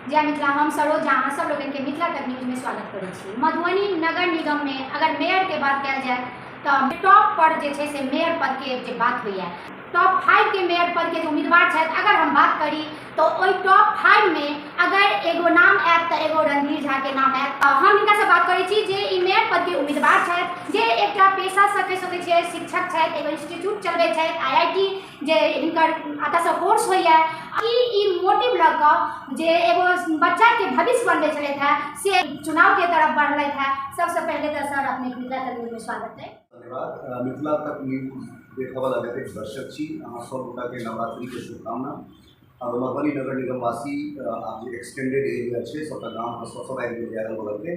जय मिथिला। हम सरोज, अहाँ सब लोगन के मिथिला तक न्यूज में स्वागत करै छी। मधुबनी नगर निगम में अगर मेयर के बात कयल जाय तऽ टॉप पर जे छै से मेयर पद के जे बात होइए, टॉप 5 के मेयर पद के जे उम्मीदवार छथि, अगर हम बात करी तऽ ओहि टॉप 5 में अगर एगो नाम आयत तऽ एगो रणधीर झा के नाम आयत। हम हिनकासँ बात करै छी जे ई मेयर पद के उम्मीदवार छथि, जे एकटा पेशासँ कहि सकै छियै शिक्षक छथि, एगो इंस्टीट्यूट चलबै छथि, IIT जे हिनकर एतऽसँ कोर्स होइए। ई मोटिव लऽ कऽ जे एगो बच्चाके भविष्य बनबै छलथि हेँ से चुनावके तरफ बढ़लथि हेँ। सबसँ पहिले तऽ सर अपनेके मिथिला तक न्यूजमे स्वागत अइ। धन्यवाद। मिथिला तक न्यूज देखऽवला जतेक दर्शक छी, अहाँ सब गोटाके नवरात्रिके शुभकामना। अब मधुबनी नगर निगमवासी, आब जे एक्सटेंडेड एरिया छै, सबटा गामके सब सब आबि गेल अगल बगलके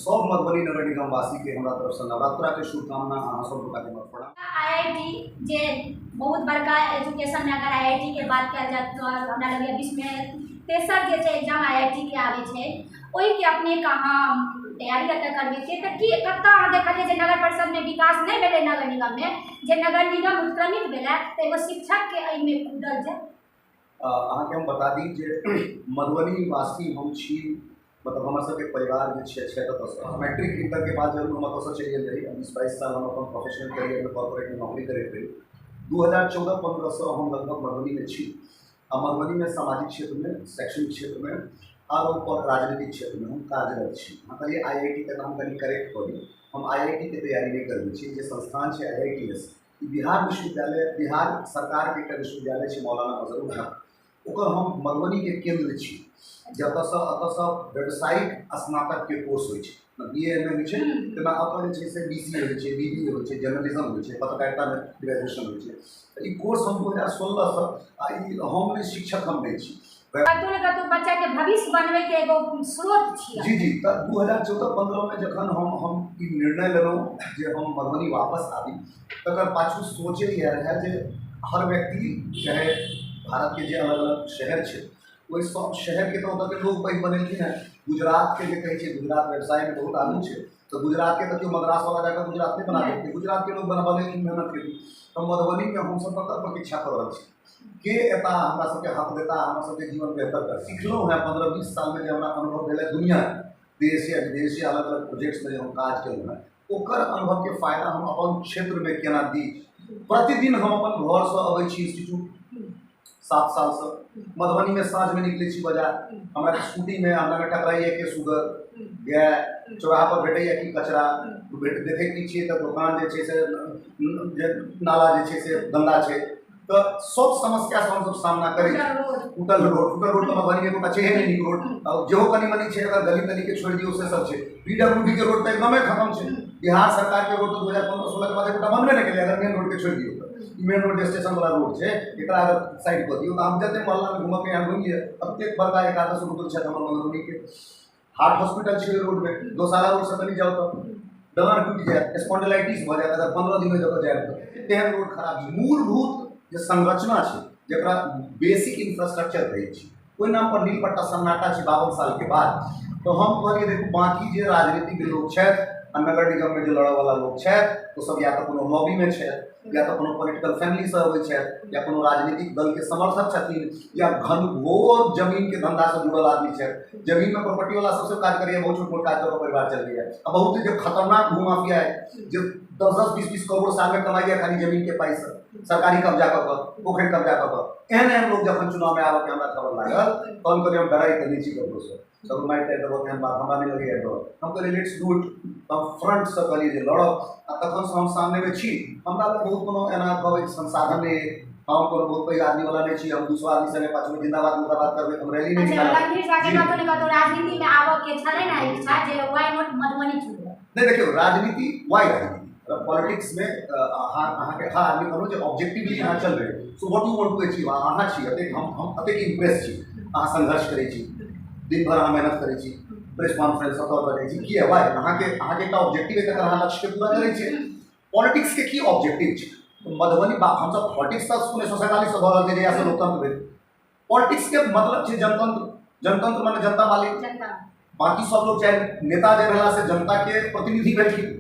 सब मधुबनी नगर निगमवासीके हमरा तरफसँ नवरात्राके शुभकामना। अहाँ सब गोटाके हमर प्रणाम। IIT जे बहुत बड़का एजुकेशनमे अगर IIT के बात कयल जाय तऽ हमरा लगैए विश्वमे तेसर जे छै एग्जाम IIT के आबै छै, ओहिके अपनेके अहाँ तैयारी एतऽ करबै छियै तऽ की कतऽ अहाँ देखलियै जे नगर परिषदमे विकास नहि भेलै, नगर निगममे जे नगर निगम उत्क्रमित भेलै तऽ एगो शिक्षकके एहिमे कूदल जाय? अहाँके हम बता दी जे मधुबनी वासी हम छी, मतलब हमर सबके परिवार जे छै एतऽसँ। मैट्रिक इंटरके बाद जरूर हम एतऽसँ चलि गेल रही। 20-22 साल हम अपन प्रोफेशनल करियरमे कॉर्पोरेटमे नौकरी करैत रही। 2014-15सँ हम लगभग मधुबनीमे छी आ मधुबनीमे सामाजिक क्षेत्रमे, शैक्षणिक क्षेत्रमे आर ऊपर राजनीतिक क्षेत्रमे हम कार्यरत छी। अहाँ कहलियै IIT तक, हम कनि करेक्ट कऽ दी, हम IIT के तैयारी नहि करबै छी। जे संस्थान छै IITS, ई बिहार विश्वविद्यालय, बिहार सरकारके एकटा विश्वविद्यालय छै मौलाना मजहरुल हक, ओकर हम मधुबनीके केन्द्र छी, जतऽसँ एतऽसँ व्यावसायिक स्नातकके कोर्स होइ छै। BA MA होइ छै, तेना एतऽ जे छै से BCA होइ छै, BBA होइ छै, जर्नलिज्म होइ छै, पत्रकारितामे ग्रेजुएशन होइ छै। तऽ ई कोर्स हम 2016सँ, आ ई हम नहि शिक्षक हम नहि छी, कतहु ने कतहु बच्चाके भविष्य बनबैके एगो स्रोत छियै। जी जी, तऽ 2014-15मे जखन हम ई निर्णय लेलहुँ जे हम मधुबनी वापस आबी, तकर पाछू सोचे इएह रहए जे हर व्यक्ति, चाहे भारतके जे अलग अलग शहर छै, ओहि सब शहरके तऽ ओतऽके लोक पैघ बनेलखिन हेँ। गुजरातके जे कहै छै, गुजरात व्यवसायमे बहुत आगू छै, तऽ गुजरातके तऽ केओ मद्रासवला जाकऽ गुजरात नहि बना देलकै, गुजरातके लोक बनेलखिन मेहनत के। तऽ मधुबनीमे हमसब ककर प्रतीक्षा कऽ रहल छी? के एता हमरा सबके हक देता, हमरा सबके जीवन बेहतर कर? सिखलहुँ हेँ 15-20 सालमे जे हमरा अनुभव भेलै दुनिया, देश या विदेश या अलग अलग प्रोजेक्ट्समे जे हम काज केलहुँ हेँ, ओकर अनुभवके फायदा हम अपन क्षेत्रमे केना दी। प्रतिदिन हम अपन घरसँ अबै छी इंस्टीट्यूट 7 सालसँ, मधुबनीमे साँझमे निकलै छी बाजार, हमरा स्कूटीमे हमरा टकराइए के सुगर गाय, चौराहा पर भेटैए कि कचरा देखै की छियै तऽ दोकान जे छै से जे नाला जे छै से गन्दा छै। तऽ सब समस्यासँ हमसब सामना करै छी। टूटल रोड, टूटल रोड तऽ मधुबनीमे एकोटा छैहे नहि नीक रोड, आओर जेहो कनि मनि छै अगर गली तलीके छोड़ि दियौ से सब छै। PWD के रोड तऽ एकदमे खतम छै। बिहार सरकारके रोड तऽ 2015-16 के बाद एकोटा बनबे नहि केलै। अगर मेन रोडके छोड़ि दियौ तऽ ई मेन रोड स्टेशनवला रोड छै, एकरा अगर साइड कऽ दियौ तऽ हम जतेक मोहल्लामे घूमऽके यहाँ घुमि लिअ, एतेक बड़का एकादश रुद्र छथि हमर मधुबनीके। हार्ट हॉस्पिटल छै ओहि रोडमे, दोसारा रोडसँ कनि जाउ तऽ डाँड़ टूटि जायत, स्पॉन्डिलाइटिस भऽ जायत अगर 15 दिन ओहि जगह जायब तऽ, तेहन रोड खराब छै। मूलभूत जे संरचना छै, जकरा बेसिक इंफ्रास्ट्रक्चर कहै छी, ओहि नाम पर नीलपट्टा सन्नाटा छै 52 सालके बाद। तऽ हम कहलियै देखू, बाँकी जे राजनीतिक लोक छथि आ नगर निगममे जे लड़ऽवला लोक छथि, ओ सब या तऽ कोनो लॉबीमे छथि, या तऽ कोनो पॉलिटिकल फैमिलीसँ अबै छथि, या कोनो राजनीतिक दलके समर्थक छथिन, या घनघोर जमीनके धन्धासँ जुड़ल आदमी छथि। जमीनमे प्रॉपर्टीवला सबसँ काज करैए, बहुत छोट मोट काज कऽ कऽ परिवार चलबैए। आ बहुत जे खतरनाक भूमाफिया अइ जे 10-10 20-20 करोड़ सालमे कमाइए खाली जमीनके पाइसँ, सरकारी कब्जा कऽ कऽ, पोखरि कब्जा कऽ कऽ, एहन एहन लोक जखन चुनावमे आबऽके हमरा खबर लागल, तहन कहलियै हम डराइ तऽ नहि छी ककरोसँ, ककरो मारि तारि देबऽ तेहन बात हमरा नहि लगैए डर। हम कहलियै let's do it. हम फ्रंटसँ कहलियै जे लड़ब, आ तखनसँ हम सामनेमे छी। हमरा लग बहुत कोनो एना कहबै संसाधन नहि अइ, हम कोनो बहुत पैघ आदमीवला नहि छी, हम 200 आदमी संगे पाछूमे जिंदाबाद मुर्दाबाद करबै तऽ हम रैली नहि निकालब। रणधीर झा के कतहु ने कतहु राजनीतिमे आबऽके छलै ने इच्छा जे why not Madhubani चुनबै? नहि, देखियौ, राजनीति वाइ राजनीति, पॉलिटिक्समे अहाँके हर आदमी कहलहुँ जे ऑब्जेक्टिवली अहाँ चलबै, so what you want to achieve. अहाँ छी एतेक, हम एतेक इम्प्रेस छी, अहाँ संघर्ष करै छी, दिन भरि अहाँ मेहनत करै छी, प्रेस कॉन्फ्रेंस ओतऽ ओतऽ जाइ छी, किए वाइ? अहाँके एकटा ऑब्जेक्टिव अइ, तकर अहाँ लक्ष्यके पूरा करै छियै। पॉलिटिक्सके की ऑब्जेक्टिव छै? मधुबनी हमसब पॉलिटिक्स तऽ 1947सँ भऽ रहल छै, जहियासँ लोकतंत्र भेल। पॉलिटिक्सके मतलब छै जनतंत्र, जनतंत्र माने जनता मालिक, बाकी सब लोग चाहे नेता जे भेला से जनताके प्रतिनिधि भेलखिन।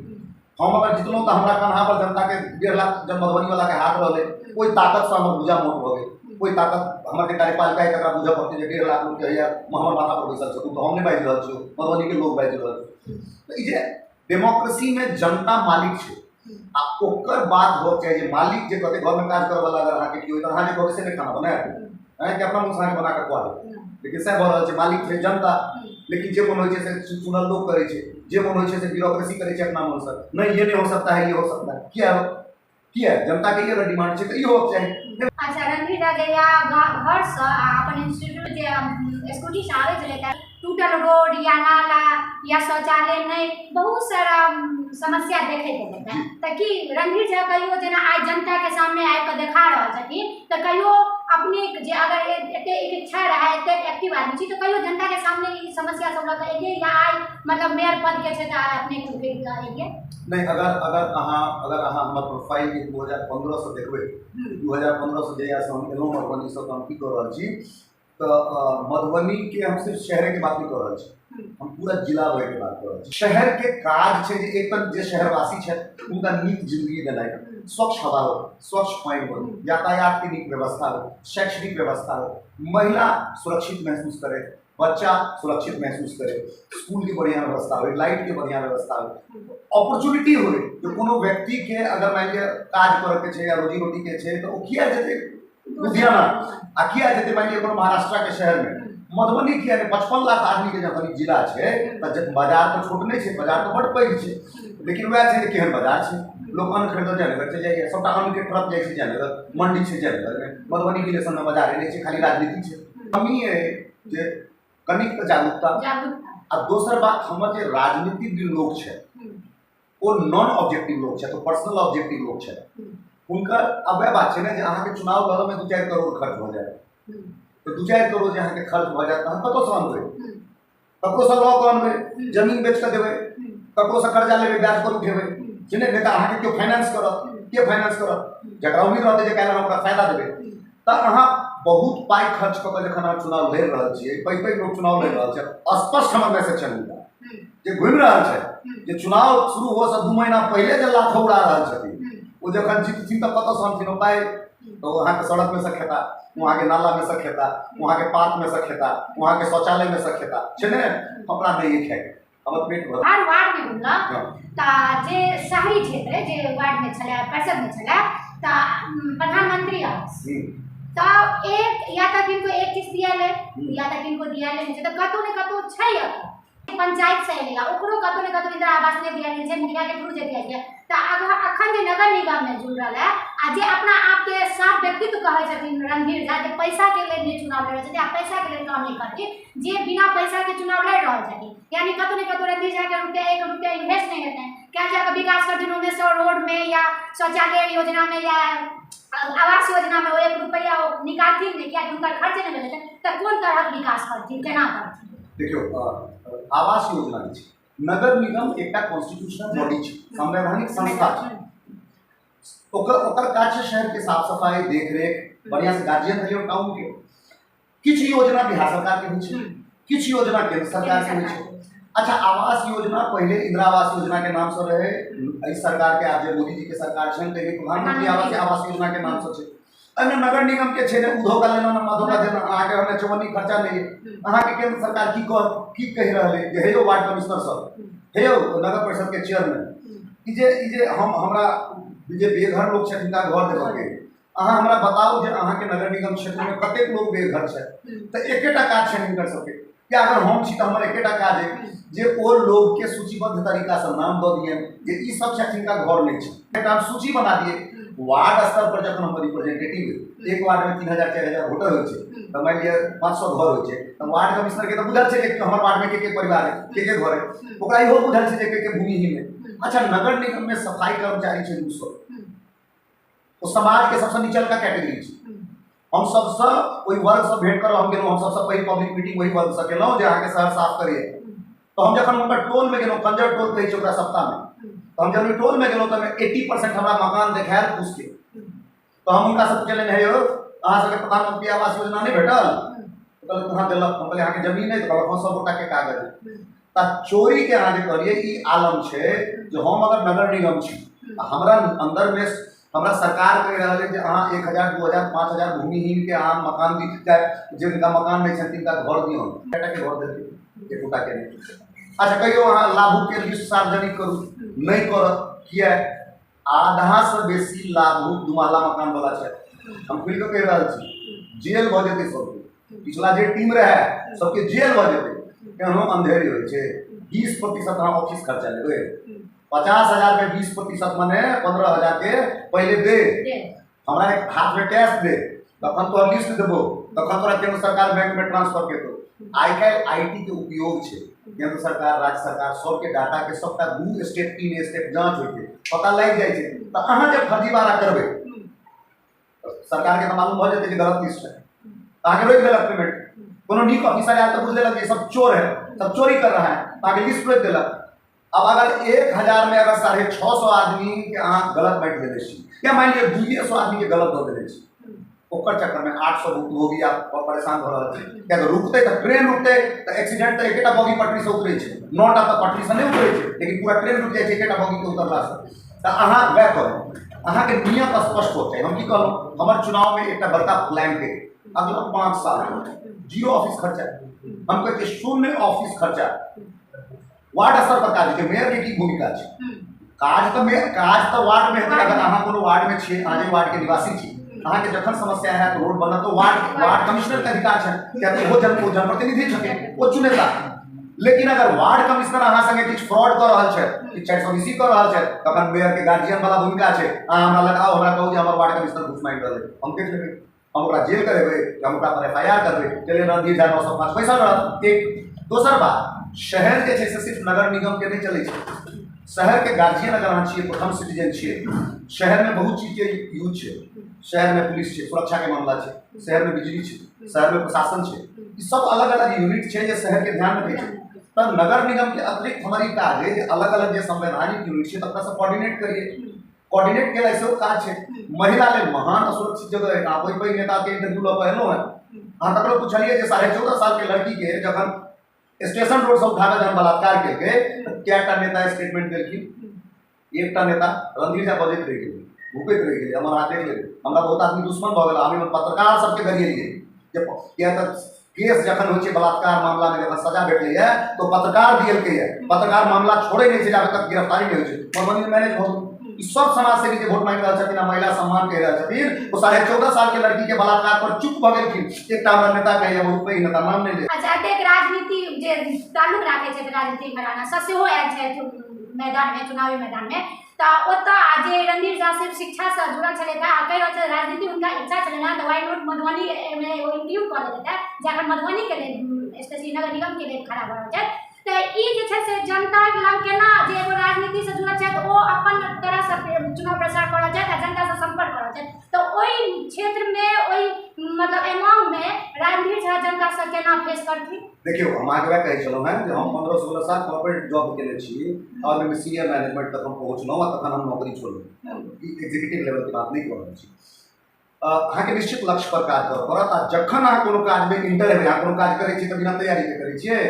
हम अगर जितलहुँ तऽ हमरा कन्हा पर जनताके 1.5 लाख जन मधुबनीवलाके हाथ रहलै, ओहि ताकतसँ हमर भुजा मोट भऽ गेल, कोइ ताकत हमर जे कार्यपालिका है तकरा बुझऽ पड़तै जे 1.5 लाख लोकके होइए हमर माथापर बैसल छथुन, तऽ हम नहि बाजि रहल छियौ, मधुबनीके लोक बाजि रहल छै। तऽ ई जे डेमोक्रेसीमे जनता मालिक छै आ ओकर बात होबक चाही जे मालिक जे कहतै घरमे काज करऽवला अगर अहाँके केओ तऽ अहाँ जे कहबै से नहि खाना बनायत, अहाँके अपना मुँहसँ अहाँके बना कऽ खुआ देत। लेकिन सएह भऽ रहल छै, मालिक छै जनता, लेकिन जे मन होइ छै से चुनल लोक करै छै, जे मन होइ छै से ब्यूरोक्रेसी करै छै अपना मनसँ। नहीं ये नहीं हो सकता है, ये हो सकता है, किया किया जनताके ई अगर डिमांड छै तऽ ई होबक चाही। अच्छा रणधीर झा जहिया घरसँ अपन इंस्टीट्यूट जे स्कूटीसँ आबै छलै तऽ टूटल रोड या नाला या शौचालय नहि, बहुत सारा समस्या देखैत हेतै। तऽ की रणधीर झा कहियो जेना आइ जनताके सामने आबि कऽ देखा रहल छथिन, तऽ कहियो अपने जे अगर एतेक इच्छा रहै, एतेक एक्टिव आदमी छी, तऽ कहियो जनताके सामने ई समस्या सब लऽ कऽ एलियै या आइ मतलब मेयर पदके छै तऽ आइ अपने उठि कऽ एलियै? नहि, अगर अगर अहाँ अगर अहाँ हमर प्रोफाइलके 2015 सँ देखबै, 2015 सँ जहियासँ हम एलहुँ मधुबनीसँ, तऽ हम की कऽ रहल छी तऽ मधुबनीके हम सिर्फ शहरेके बात नहि कऽ रहल छी, हम पूरा जिला भरिके बात कऽ रहल छी। शहरके काज छै जे एक तऽ जे शहरवासी छथि हुनका नीक जिन्दगी देनाइ, स्वच्छ हवा हो, स्वच्छ पानि हो, यातायातके नीक व्यवस्था हो, शैक्षणिक व्यवस्था हो, महिला सुरक्षित महसूस करे, बच्चा सुरक्षित महसूस करे, स्कूलके बढ़िआँ व्यवस्था हो, लाइटके बढ़िआँ व्यवस्था हो, अपॉर्चुनिटी हो जे कोनो व्यक्तिके अगर मानि लिअ काज करऽके छै या रोजी रोटीके छै तऽ ओ किया जेतै लुधियाना आ किया जेतै मानि लिअ कोनो महाराष्ट्रके शहरमे? मधुबनी किया नहि? 55 लाख आदमीके जखन ई जिला छै तऽ बाजार तऽ छोट नहि छै, बाजार तऽ बड्ड पैघ छै, लेकिन वएह छै जे केहन बाजार छै। लोक अन्न खरीदऽ जयनगर चलि जाइए, सबटा अन्नके ट्रक जाइ छै जयनगर, मंडी छै जयनगरमे, मधुबनी रिलेशनमे बाजारे नहि छै, खाली राजनीति छै। कमी अइ जे कनिक तऽ जागरूकता। आ दोसर बात, हमर जे राजनीतिज्ञ लोक छै ओ नॉन ऑब्जेक्टिव लोक छथि, ओ पर्सनल ऑब्जेक्टिव लोक छथि हुनकर। आब वएह बात छै ने जे अहाँके चुनाव लड़ऽमे 2-4 करोड़ खर्च भऽ जायत, तऽ 2-4 करोड़ जे अहाँके खर्च भऽ जायत तऽ अहाँ कतऽसँ अनबै? ककरोसँ लऽ कऽ अनबै, जमीन बेच कऽ देबै, ककरोसँ कर्जा लेबै, ब्याज पर उठेबै, छै ने? नहि तऽ अहाँके केओ फाइनेंस करत। के फाइनेंस करत? जकरा उम्मीद रहतै जे काल्हि हम ओकरा फायदा देबै। तऽ अहाँ बहुत पाइ खर्च कऽ कऽ जखन अहाँ चुनाव लड़ि रहल छियै, पैघ पैघ लोक चुनाव लड़ि रहल छै, स्पष्ट हमर मैसेज छनि हुनका जे घुमि रहल छै, जे चुनाव शुरू होसँ 2 महीना पहिले जे लाखो उड़ा रहल छथिन, ओ जखन जीतथिन तऽ कतऽसँ अनथिन ओ पाइ? तऽ ओ अहाँके सड़कमे सँ खेता, ओ अहाँके नालामे सँ खेता, ओ अहाँके पार्कमे सँ खेता, ओ अहाँके शौचालयमे सँ खेता, छै ने? अपना नहि खायके, हमर पेट भरल। हर वार्डमे घुमलक तऽ जे शहरी क्षेत्र जे वार्डमे छलै, परिषदमे छलै, तऽ प्रधानमंत्री आवास तऽ एक या तऽ किनको एक चीज दियाले या तऽ किनको दियाले नहि छै, तऽ कतहु ने कतहु छै। पंचायत से एलै ओकरो कतहु ने कतहु इंदिरा आवास नहि दिया गेल छै, मुखिया के थ्रू जे दिया गेल। तऽ अखन जे नगर निगम में जुड़ रहल है आ जे अपना आपके साफ व्यक्तित्व कहै छथिन रणधीर झा, जे पैसा के लेल नहि चुनाव लड़ रहल छथिन आ पैसा के लेल काम नहि करथिन, जे बिना पैसा के चुनाव लड़ रहल छथिन, यानी कतहु ने कतहु रणधीर झा के रुपया 1 रुपया इन्वेस्ट नहि हेतनि। क्या जाकर विकास करथिन ओहिमे से रोड में या शौचालय योजना में या आवास योजना में ओ 1 रुपया निकालथिन नहि, कियाकि हुनकर खर्च नहि भेलै, तऽ कोन तरहक विकास करथिन, केना करथिन? देखियौ, आवास योजना जे छै, नगर निगम एकटा कॉन्स्टिट्यूशनल बॉडी छै, संवैधानिक संस्था छै, ओकर ओकर काज छै शहरके साफ सफाई, देखरेख, बढ़िआँ से गार्जियन भेलै टाउन के। किछु योजना बिहार सरकारके होइ छै, किछु योजना केंद्र सरकारके होइ छै। अच्छा, आवास योजना पहिले इंदिरा आवास योजना के नाम से रहे, एहि सरकार के आब जे मोदी जी के सरकार छनि ताहिमे प्रधानमंत्री आवास आवास योजना के नाम से छै। एहिमे नगर निगम के छै ने ओ धोखा लेना ने धोखा देना, अहाँके हमरा चौवन्नी खर्चा नहि अइ। अहाँके केंद्र सरकार की कह की कहि रहल अइ जे हे यौ वार्ड कमिश्नर सब, हे यौ नगर परिषद के चेयरमैन, ई जे हम हमरा जे बेघर लोक छथि हिनका घर देबऽके, अहाँ हमरा बताउ जे अहाँके नगर निगम क्षेत्रमे कतेक लोक बेघर छथि? तऽ एकेटा काज छनि हिनकर सबके, कि अगर हम छी तऽ हमर एकेटा काज अइ जे ओ लोकके सूचीबद्ध तरीकासँ नाम दऽ दियनि जे ई सब छथि, हिनका घर नहि छै, एकटा हम सूची बना दियै वार्ड स्तर पर। जखन हमर रिप्रेजेंटेटिव, एक वार्डमे 3000 4000 वोटर होइ छै, तऽ मानि लिअ 500 घर होइ छै, तऽ वार्ड कमिश्नरके तऽ बुझल छै जे हमर वार्डमे के के परिवार है, के के घर है, ओकरा इहो बुझल छै जे के के भूमिहीन है। अच्छा, नगर निगममे सफाई कर्मचारी छै 200, ओ समाजके सबसँ निचलका कैटेगरी छै। हम सबसँ ओहि वर्गसँ भेंट करऽ हम गेलहुँ, हम सबसँ पहिल पब्लिक मीटिंग ओहि वर्गसँ केलहुँ जे अहाँके शहर साफ करैए। तऽ हम जखन हुनकर टोलमे गेलहुँ, कंजर टोल कहै छै ओकरा सप्ताहमे, तऽ हम जखन ओहि टोलमे गेलहुँ तऽ 80% हमरा मकान देखायल फूसके। तऽ हम हुनकासँ पुछलियनि, हे यौ, अहाँ सबके प्रधानमंत्री आवास योजना नहि भेटल? तऽ कहलक कहाँ देलक। हम कहलियै, अहाँके जमीन नहि? तऽ कहलक हँ, सब गोटाके कागज। तऽ चोरीके अहाँ जे कहलियै, ई आलम छै जे हम अगर नगर निगम छी आ हमरा अन्दरमे हमरा सरकार कहि रहल है जे अहाँ 1000, 2000, 5000 भूमिहीन के अहाँ मकान दी, चाहे जिनका मकान नहीं छनि तिनका घर दियौन, एकटा के घर देलकै, एकोटा के नहि। अच्छा कहियो अहाँ लाभुक के लिस्ट सार्वजनिक करू, नहि करत, किया? आधा से बेसी लाभुक दुमहला मकान वाला छै। हम खुलि कऽ कहि रहल छी, जेल भऽ जेतै सबके, पिछला जे टीम रहै सबके जेल भऽ जेतै। एहनो अंधेरी होइ छै। 20% अहाँ ऑफिस खर्चा लेबै, 50,000 के 20% मने 15,000 के पहिले दे, हमरा एक हाथ में कैश दे, तखन तोरा लिस्ट देबो, तखन तोरा केंद्र सरकार बैंक में ट्रांसफर केतो। आइ काल्हि IT के उपयोग छै, केंद्र सरकार राज्य सरकार सबके डाटा के सबटा 2 स्टेप 3 स्टेप जांच होइ छै, पता लागि जाइ छै। तऽ अहाँ जे फर्जीवाड़ा करबै सरकार के तऽ मालूम भऽ जेतै जे गलत लिस्ट है, अहाँके रोकि देलक पेमेंट। कोनो नीक ऑफिसर आयल तऽ बुझि लेलक जे सब चोर है, सब चोरी कर रहा है, अहाँके लिस्ट रोकि देलक। अब अगर 1000 में अगर 650 आदमी के अहाँ गलत बांटि देने छी, या मानि लिअ 200 आदमी के गलत दऽ देने छी, ओकर चक्कर में 800 भुक्तभोगी आब परेशान भऽ रहल छै। किया तऽ रुकतै तऽ ट्रेन रुकतै तऽ एक्सीडेंट तऽ एकेटा बॉगी पटरी से उतरै छै, 9टा तऽ पटरी से नहि उतरै छै, लेकिन पूरा ट्रेन रुकि जाइ छै एकेटा बॉगी के उतरलासँ। तऽ अहाँ वएह करू, अहाँके नियत स्पष्ट होतै। हम की कहलहुँ, हमर चुनावमे एकटा बड़का प्लान के अगला 5 साल जीरो ऑफिस खर्चा, हम कहै छियै 0 ऑफिस खर्चा। वार्ड स्तर पर काज छै, मेयर के की भूमिका छै? काज तऽ मेयर, काज तऽ वार्ड में हेतै। अगर अहाँ कोनो वार्ड में छियै, अहाँ जे वार्ड के निवासी छी, अहाँके जखन समस्या हैत रोड बनत तऽ वार्ड कमिश्नर के अधिकार छै, किया तऽ ओहो जनप्रतिनिधि छथिन, ओ चुनेता। लेकिन अगर वार्ड कमिश्नर अहाँ संगे किछु फ्रॉड कऽ रहल छै, किछु 420 कऽ रहल छै, तखन मेयर के गार्जियन वाला भूमिका छै। अहाँ हमरा लग आउ, हमरा कहू जे हमर वार्ड कमिश्नर घूस मांगि रहल है, हम देख लेबै, हम ओकरा जेल करेबै या हम ओकरा पर FIR करबै। चलिए रणधीर झा 905 पैसा रहत। एक दोसर बात, शहर जे छै से सिर्फ नगर निगम के नहि चलै छै। शहर के गार्जियन अगर अहाँ छियै, प्रथम सिटीजन छियै, शहर में बहुत चीज के यूज छै। शहर में पुलिस छै, सुरक्षा के मामला छै, शहर में बिजली छै, शहर में प्रशासन छै, ई सब अलग अलग यूनिट छै जे शहर के ध्यान रखै छै। तऽ नगर निगम के अतिरिक्त हमर ई काज है जे अलग अलग जे संवैधानिक यूनिट छै तकरा से कोऑर्डिनेट करिए। कोऑर्डिनेट केला सेहो काज छै। महिला लेल महान असुरक्षित जगह है। अहाँ पैघ पैघ नेता के इंटरव्यू लऽ कऽ एलहुँ हेँ, अहाँ ककरो पुछलियै जे 14.5 साल के लड़की के जखन स्टेशन रोड से उठा कऽ जहन बलात्कार केलकै तऽ कएटा नेता स्टेटमेंट देलखिन? एकटा नेता रणधीर झा बजैत रहि गेलै, भूकैत रहि गेलै। हमर अहाँ देख लेबै, हमरा बहुत आदमी दुश्मन भऽ गेल। हम पत्रकार सबके गरिएलियै जे किया तऽ केस जखन होइ छै बलात्कार मामलामे जखन सजा भेटलैए तऽ पत्रकार दियलकैए, पत्रकार मामला छोड़ै नहि छै जाबे तक गिरफ्तारी नहि होइ छै। मधुबनीमे मैनेज भऽ गेल। ई सब समाजसेवी जे वोट मांगि रहल छथिन आ महिला सम्मान कहि रहल छथिन, ओ 14.5 साल के लड़की के बलात्कार पर चुप भऽ गेलखिन। एकटा हमरा नेता कहैया, बहुत पैघ नेता, नाम नहि लेब। अच्छा, एतेक राजनीति जे ताल्लुक राखै छथि राजनीतिक घराना सँ सेहो आयल छथि मैदानमे, चुनावी मैदानमे, तऽ ओतऽ जे रणधीर झा सिर्फ शिक्षासँ जुड़ल छलथि आ कहि रहल छथि राजनीति हुनका इच्छा छलनि हेँ, तऽ why not मधुबनीमे ओ इंक्लूड कऽ लेलथि हेँ जे अखन मधुबनीके लेल स्पेशली नगर निगमके लेल खड़ा भऽ रहल छथि। तऽ ई जे छै से जनताके लग केना जे एगो राजनीतिसँ जुड़ल छथि ओ अपन तरहसँ चुनाव प्रचार कऽ रहल छथि आ जनतासँ सम्पर्क कऽ रहल छथि, तऽ ओहि क्षेत्रमे ओहि मतलब एमाउंटमे रणधीर झा जनतासँ केना फेस करथिन? देखियौ, हम अहाँके वएह कहै छलहुँ हेँ जे हम 15-16 साल कॉर्पोरेट जॉब केने छी और ओहिमे सीनियर मैनेजमेंट तक हम पहुँचलहुँ आ तखन हम नौकरी छोड़लहुँ। ई एग्जीक्यूटिव लेवलके बात नहि कऽ रहल छी। अहाँके निश्चित लक्ष्य पर काज करऽ पड़त आ जखन अहाँ कोनो काजमे इंटर हेबै, अहाँ कोनो काज करै छियै तऽ बिना तैयारीके करै छियै।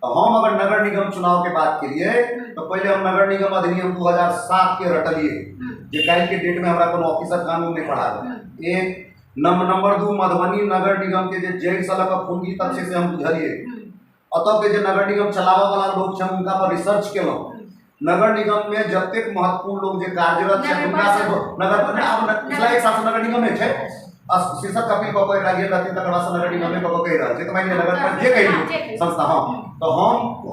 तऽ हम अगर नगर निगम चुनावके बात केलियै तऽ पहिले हम नगर निगम अधिनियम 2007 के रटलियै जे काल्हिके डेटमे हमरा कोनो ऑफिसर कानून नहि पढ़ाबे। एक नंबर 2, मधुबनी नगर निगम के जे जड़िसँ लऽ कऽ फुनगी तक छै से हम बुझलियै। एतऽ के जे नगर निगम चलाबऽ वाला लोक छनि हुनका पर रिसर्च केलहुँ। नगर निगम में जतेक महत्वपूर्ण लोग जे कार्यरत छथि हुनका से नगर आब पिछला 1 साल से नगर निगम नहि छै, शीर्षक कपिल कऽ एकरा गेल रहथिन तकर बाद से नगर निगमे कऽ कहि रहल छै, तऽ मानि लिअ नगर पर जे कहि संस्था। हँ, तऽ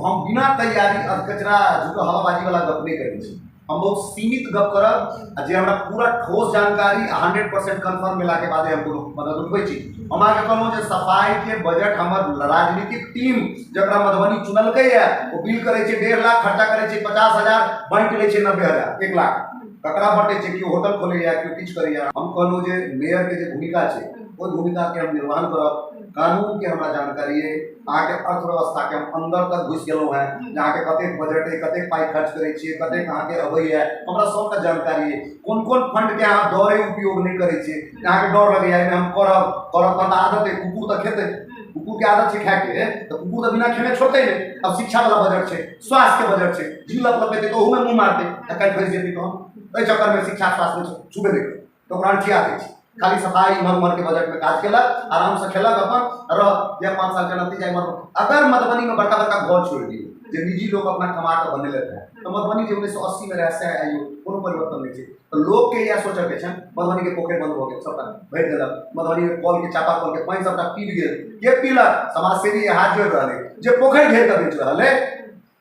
हम बिना तैयारी अधकचरा झूठो हवाबाजी वाला गप नहि करै छी। हम बहुत सीमित गप करब आ जे हमरा पूरा ठोस जानकारी 100% कन्फर्म भेलाके बादे हम कोनो मदद उठबै छी। हम अहाँके कहलहुँ जे सफाइके बजट हमर राजनीतिक टीम जकरा मधुबनी चुनलकैए ओ बिल करै छै 1.5 लाख, खर्चा करै छै 50,000, बाँटि लै छै 90,000, 1 लाख ककरा बँटै छै? केओ होटल खोलैए, केओ किछु करैए। हम कहलहुँ जे मेयरके जे भूमिका छै ओहि भूमिकाके हम निर्वहन करब। कानूनके हमरा जानकारी अइ, अहाँके अर्थव्यवस्थाके हम अन्दर तक घुसि गेलहुँ हेँ जे अहाँके कतेक बजट अइ, कतेक पाइ खर्च करै छियै, कतेक अहाँके अबैए, हमरा सबटा जानकारी अइ। कोन कोन फंडके अहाँ डरे उपयोग नहि करै छियै, अहाँके डर लगैए एहिमे हम करब करब तहन तऽ आदत अइ, कुकुर तऽ खेतै। कुकुर के आदत छै खाय के, तऽ कुकुर तऽ बिना खेने छोड़तै नहि। आब शिक्षा वाला बजट छै, स्वास्थ्य के बजट छै, जीव लप लपेतै तऽ ओहूमे मुँह मारतै, तऽ काटि फँसि जेतै। तहन एहि चक्करमे शिक्षा स्वास्थ्यमे छुबे नहि करतै, तऽ ओकरा अंठिया दै छै। खाली सफाई इम्हर उम्हर के बजट में काज केलक, आराम से खेलक, अपन रह या 5 साल के नतीजा इम्हर। अगर मधुबनी में बड़का बड़का घर छोड़ दियौ जे निजी लोग अपना कमा के बनेले रहे, तऽ मधुबनी जे 1980 में रहे से आइयो कोनो परिवर्तन नहीं छै। तऽ लोग के इएह सोचऽ के छनि, मधुबनी के पोखरि बंद भऽ गेल, सबटा भरि देलक, मधुबनी के कल के चापा कल के पानि सबटा पीब गेल। के पीलक? समाजसेवी हाथ जोड़ि रहल है, जे पोखरि घेर के बेच रहल है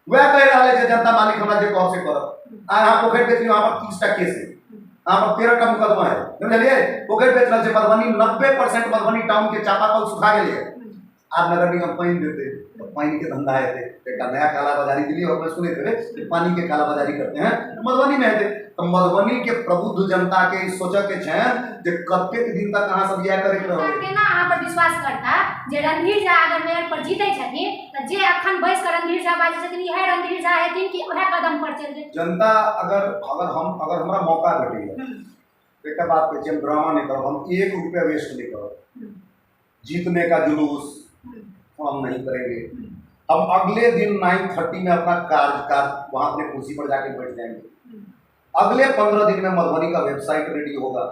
वएह कहि रहल है जे जनता मालिक हमरा जे कहब से करब। आइ अहाँ पोखरि बेच लियौ, अहाँ पर 30 टा केस है, अहाँ पर 13 टा मुकदमा है, बुझलियै? पोखरि बेच रहल छै मधुबनी, 90% मधुबनी टाउन के चापाकल सुखा गेलै। आब नगर निगम पानि देतै तऽ पानि के धंधा हेतै, एकटा नया कालाबाजारी दिल्ली और सुनैत हेबै कि पानी के कालाबाजारी करते हैं, मधुबनी में हेतै। तऽ मधुबनी के प्रबुद्ध जनता के ई सोचऽ के छनि जे कतेक दिन तक अहाँ सब इएह करैत रहबै। केना अहाँ पर विश्वास करता जे रणधीर झा अगर मेयर पर जीतै छथिन तऽ जे अखन बैस कऽ रणधीर झा बाजै छथिन इएह रणधीर झा हेथिन कि उएह कदम पर चलि जेथिन? जनता अगर अगर हम अगर हमरा मौका भेटैया, एकटा बात कहै छी, हम ड्रामा नहि करब, हम 1 रुपया वेस्ट नहि करब। जीतने का जुलूस हम नहीं करेंगे। हम अगले दिन 9:30 में अपना कार्यकाल वहाँ अपने कुर्सी पर जाके बैठ जाएंगे। अगले 15 दिन में मधुबनी का वेबसाइट रेडी होगा।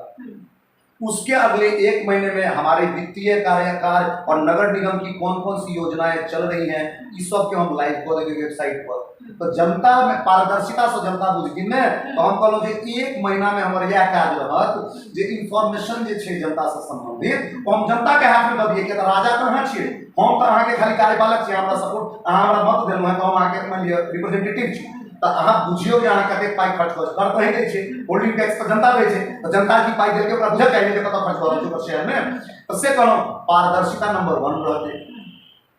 उसके अगले 1 महीने में हमारे वित्तीय कार्यकाल और नगर निगम की कौन कौन सी योजनाएं चल रही हैं, इस सब के हम लाइव कऽ देंगे वेबसाइट पर। तो जनता में पारदर्शिता से जनता बुझथिन ने। तो हम कहलहुँ जे 1 महीना में हमर इएह काज रहत जे इन्फॉर्मेशन जे छै जनता से संबंधित ओ हम जनता के हाथ में दऽ दियै। किया तऽ राजा तऽ अहाँ छियै, हम तऽ अहाँके खाली कार्यपालक छियै। हमरा सपोर्ट, अहाँ हमरा मत देलहुँ हेँ तऽ हम अहाँके मानि लिअ रिप्रेजेंटेटिव छी। तऽ अहाँ बुझियौ जे अहाँ कतेक पाइ खर्च कऽ कर तऽ दै छै, होल्डिंग टैक्स तऽ जनता दै छै, तऽ जनता की पाइ देलकै ओकरा बुझल चाही जे कतऽ खर्च कऽ रहल छै ओकर शहरमे। तऽ से कहलहुँ, पारदर्शिता नंबर 1 रहतै।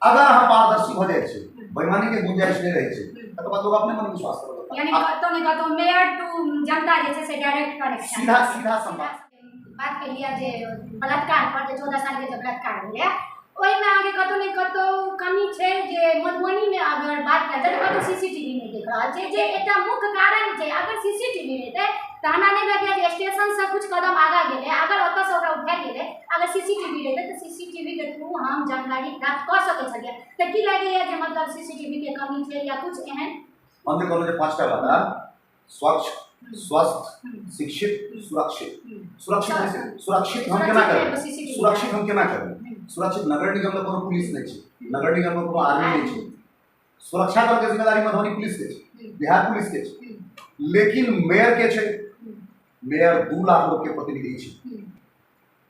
अगर अहाँ पारदर्शी भऽ जाइ छै, बेईमानी के गुंजाइश नहि रहै छै, तकर बाद लोग अपने मन विश्वास करऽ लगता। यानी कतौ ने कतौ मेयर टू जनता जे छै से डायरेक्ट कनेक्शन, सीधा सीधा संवाद। बात केलियै जे बलात्कार पर, जे 14 साल के जे बलात्कार भेलै ओहिमे अहाँके कतौ ने कतौ कमी छै जे मधुबनीमे अगर बात कयल जाय तऽ कतौ सीसीटीवी नहि देख रहल छै, जे एकटा मुख्य कारण छै। अगर सीसीटीवी रहितै तऽ हमरा नहि लगैए जे स्टेशनसँ कुछ कदम आगाँ गेलै, अगर ओतऽसँ ओकरा उठायल गेलै, अगर सीसीटीवी रहितै तऽ सीसीटीवीके थ्रू हम जानकारी प्राप्त कऽ सकै छलियै। तऽ की लगैए जे मतलब सीसीटीवीके कमी छै या कुछ एहन? हम जे कहलहुँ जे 5 टा बात, स्वच्छ, स्वस्थ, शिक्षित, सुरक्षित। सुरक्षित सुरक्षित हम केना करबै? सुरक्षित हम केना करबै? सुरक्षित नगर निगम में कोनो पुलिस नहि छै, नगर निगम में कोनो आर्मी नहि छै। सुरक्षा दल के जिम्मेदारी मधुबनी पुलिस के छै, बिहार पुलिस के छै, लेकिन मेयर के छै। मेयर 2 लाख लोग के प्रतिनिधि छै।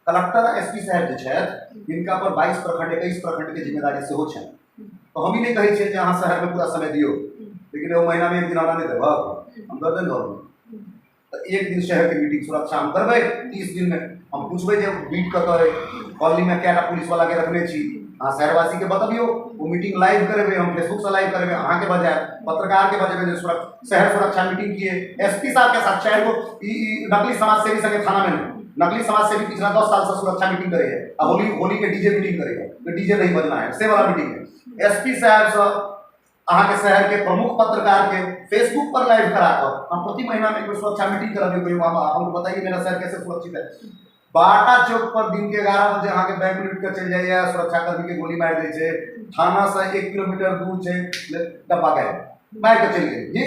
कलेक्टर एसपी साहब जे छथि हिनका पर 22 प्रखंड 21 प्रखंड के जिम्मेदारी सेहो छनि। तऽ हम ई नहि कहै छियै जे अहाँ शहरमे पूरा समय दियौ, लेकिन एगो महीनामे एक दिन हमरा नहि देबह, हम गर्दन धऽ देबै। तऽ एक दिन शहरके मीटिंग सुरक्षा हम करबै, 30 दिनमे हम पूछबै जे बीट कतऽ अइ, कॉलोनीमे कएटा पुलिसवालाके रखने छी, अहाँ शहरवासीके बतबियौ। ओ मीटिंग लाइव करेबै, हम फेसबुकसँ लाइव करेबै, अहाँके बजायब, पत्रकारके बजेबै जे शहर सुरक्षा मीटिंग किए एसपी साहबके साथ 4 गो ई नकली समाजसेवी संगे थानामे नहि। नकली समाजसेवी पिछला 10 साल से सुरक्षा मीटिंग करे है, आ होली होली के डीजे मीटिंग करे है, तो डीजे नहीं बजना है से वाला मीटिंग है। एसपी साहब से अहाँ के शहर के प्रमुख पत्रकार के फेसबुक पर लाइव करा कर हम प्रति महीना में एक सुरक्षा मीटिंग करबियो। कोई हमको बताइए मेरा शहर कैसे सुरक्षित है। बाटा चौक पर दिन के 11 बजे अहाँ के बैंक लूट के चलि जाइए, सुरक्षाकर्मी के गोली मारि दै छै, थाना से 1 किलोमीटर दूर छै, डब्बा गायब मारि के चलि गेल। जी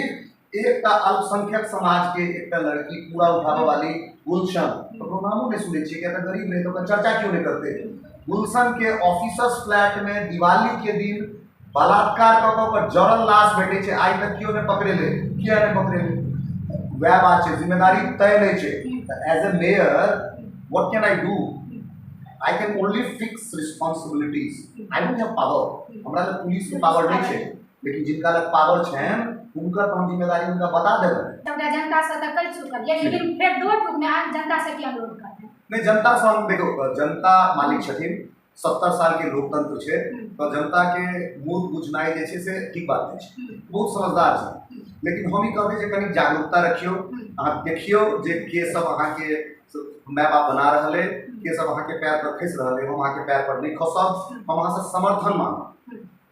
एकटा अल्पसंख्यक समाज के एकटा लड़की कूड़ा उठाबऽ वाली गुलशन, ककरो नामो नहि सुनै छियै, किया तऽ गरीब रहै तऽ ओकर चर्चा क्यों नहि करते। गुलशन के ऑफिसर्स फ्लैट में दिवाली के दिन बलात्कार कऽ कऽ ओकर जरल लाश भेटै छै, आइ तक केओ नहि पकड़ेलै। किया नहि पकड़ेलै? वएह बात छै, जिम्मेदारी तय नहि छै। तऽ as a mayor what can I do? I can only fix responsibilities, I don't have power. हमरा लग पुलिस के पावर नहि छै, लेकिन जिनका लग पावर छनि हुनकर तऽ हम जिम्मेदारी हुनका बता देबै। सबटा जनता से तऽ कहि चुकल ये, लेकिन फेर दो टूक में अहाँ जनता से की अनुरोध करबै? नहि, जनता से हम देखो, जनता मालिक छथिन, 70 साल के लोकतंत्र छै, तऽ जनता के मूर्ख बुझनाइ जे छै से ठीक बात नहि छै, बहुत समझदार छै। लेकिन हम ई कहबै जे कनि जागरूकता रखियौ, अहाँ देखियौ जे के सब अहाँके माय बाप बना रहल अइ, के सब अहाँके पैर पर खसि रहल अइ। हम अहाँके पैर पर नहि खसब, हम अहाँसँ समर्थन मांगब।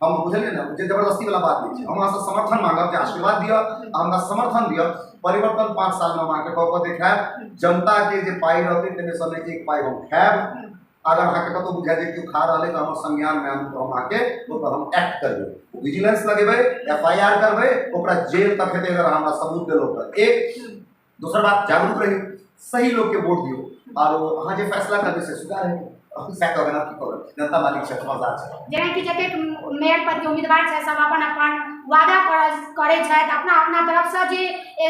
हम बुझलियै ने जे जबरदस्ती वाला बात नहि छै, हम अहाँसँ समर्थन मांगब जे आशीर्वाद दिअ आ हमरा समर्थन दिअ। परिवर्तन 5 सालमे हम अहाँके कऽ कऽ देखायब। जनताके जे पाइ रहतै ताहिमे सँ नहि 1 पाइ हम खायब। अगर अहाँके कतहु बुझाय जे केओ खा रहल अइ तऽ हमर संज्ञानमे आनू, तऽ हम अहाँके ओहिपर हम एक्ट करबै, विजिलेंस लगेबै, एफ I R करबै, ओकरा जेल तक हेतै अगर हमरा सबूत देलहुँ तऽ। एक दोसर बात, जागरूक रहियौ, सही लोकके वोट दियौ, आरो अहाँ जे फैसला करबै से स्वीकार हेतै। सएह कहबै ने, की कहबै, जनता मालिक छै, समझदार छै। जेनाकि जतेक मेयर पदके उम्मीदवार छै सब अपन अपन वादा करै छथि अपना अपना तरफसँ, जे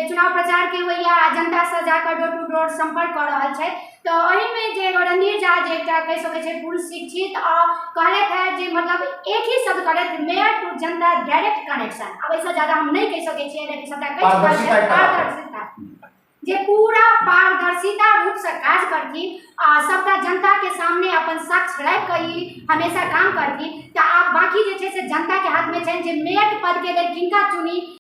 चुनाव प्रचारके होइए आ जनतासँ जाकऽ डोर टू डोर सम्पर्क कऽ रहल छथि। तऽ एहिमे जे एगो रणधीर झा, जे एकटा कहि सकै छै पूर्ण शिक्षित आ कहलथि हे जे मतलब एक ही शब्द कहलथि, mayor to Janata direct connection. आब एहिसँ ज्यादा हम नहि कहि सकै छियै, लेकिन सबटा कहि चुकल पारदर्शिता छै। एकटा बात। पारदर्शिता, जे पूरा पारदर्शिता रूपसँ काज करथिन आ सबटा जनताके सामने अपन साक्ष्य राखि कऽ ई हमेशा काम करथिन। तऽ आब बाँकी जे छै से जनताके हाथमे छनि जे मेयर पदके लेल किनका चुनी।